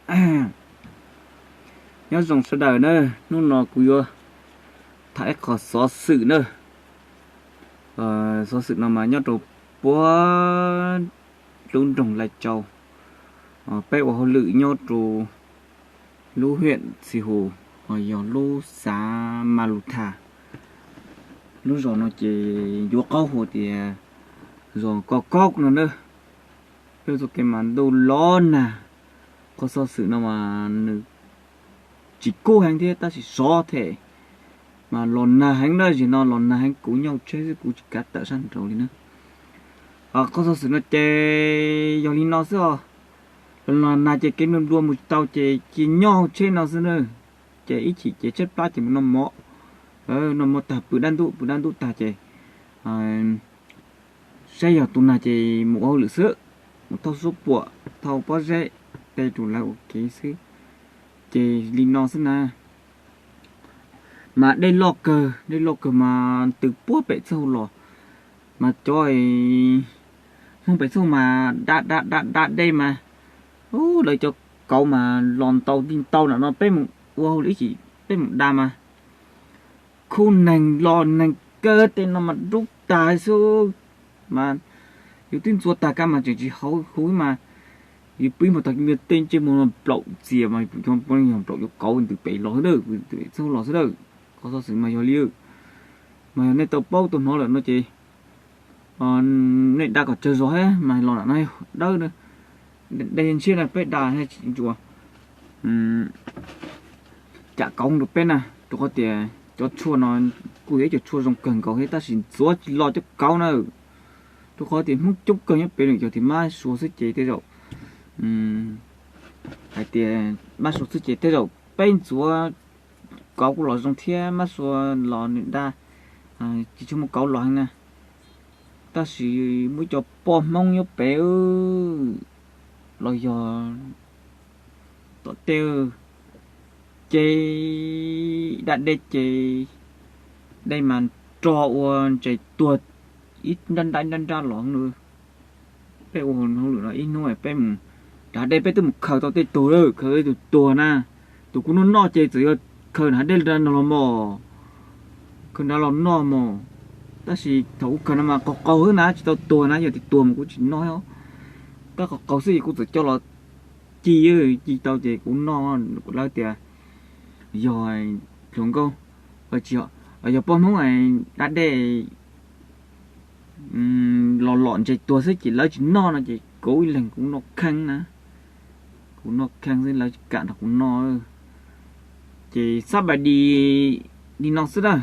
Nyob zoo sawv daws na, hnub no kuv yuav tham ib qho xov xwm na. Xov xwm no mas nyob rau puag lub nroog Lai Châu, peb ua hauj lwm nyob rau lub hiam Xi Hu, yog lub xav Ma Lu Tha. Lub zos no ces yuav qab hu tias zos Ko Koj no na. Peb txoj kev mas ntuj los nag. Qhov xov xwm no mas nws tsis kub heev thiab tab sis sov them, mas los nag heev na, zim no los nag heev, kuv nyob tsheb xwb kuv tsis kav tawm sab nraud li na. Qhov xov xwm no ces yog li no xwb os. Los nag ces kev nplua nplua mus tsis tau ces cia nyob hauv tsheb no xwb na. Ces ib chim ces tshaib plab ces mus noj mov, noj mov tag pw dab ntub, pw dab ntub tag ces saib yog tu nag ces mus ua hauj lwm xwb, mus thauj suab puam, thauj pob zeb, tej rau lawv ua kev xwb. Ces li no xwb na. Mas dej loj kawg, dej loj kawg mas tws puag pem txaj los, mas cov Hmoob pem txaj mas da da da da dej mas, lawv cov kauv mas los ntau ti ntau na no, peb mus ua hauj lwm ib chim peb mus da mas khub neeg los neeg kawg, tej no mas dub tag xwb. Mas yus twb ntxuav tag kab mas tseem tsis haus huv mas, yus pw ib hmo tag kis tej ntsej muag no nplaum txias mas yus pom cov nplaum cov kauv ntws pem los xwb, ntws pem txaj los xwb na. Qhov xov xwm mas yog li, mas yog nej tau paub tau hnov lawm no ces nej da kom tsawg zog thiab mas los nram no dawb, dej ntshiab na peb da tsis ntsuas cam kauv rau peb na, rau qhov tias cov tshuaj no kuj yog ib co tshuaj zoo kawg nkaus thiab tab sis ntxuav tsis los cov kauv na. Rau qhov tias Hmoob coob kawg nyob pem nws cov tias mab suav xwb ces tej zaum, hais tias mab suav xwb ces tej zaum peb ntxuav kauv kuj los zoo thiab, mab suav los nws da tsis tshua muaj kauv los heev na. Tab sis muaj ib co poj Hmoob nyob pem los yog tom tej ces da dej ces dej mas rog ua ntses tuag ib nrab nrab nrab nrab los na. Peb ua hauj lwm no ib hnub peb mus nrad dej peb twb mus khaws tau tej tug lawm, khaws tau ib tug tuag na. Tus kuv noj noj ces txawm yog khaws nrad dej no los mos, khaws nrad los noj mos. Tab sis thaum kuv khaws no mas qaug qaug xwb na, tsis tau tuag na, yog tias tuag mas kuv tsis noj. Tab qaug qaug xwb ces kuv txawm coj los ci, ci tau ces kuv noj. Lawv tias yog hluas nkauj, yog poj Hmoob da dej los lom ntses tuag xwb ces lawv tsis noj no ces kuv ib leeg kuv noj kheej na. Kuv noj kheej xwb, lawv tsis kam nrog kuv noj. Ces xab pais di li no xwb na.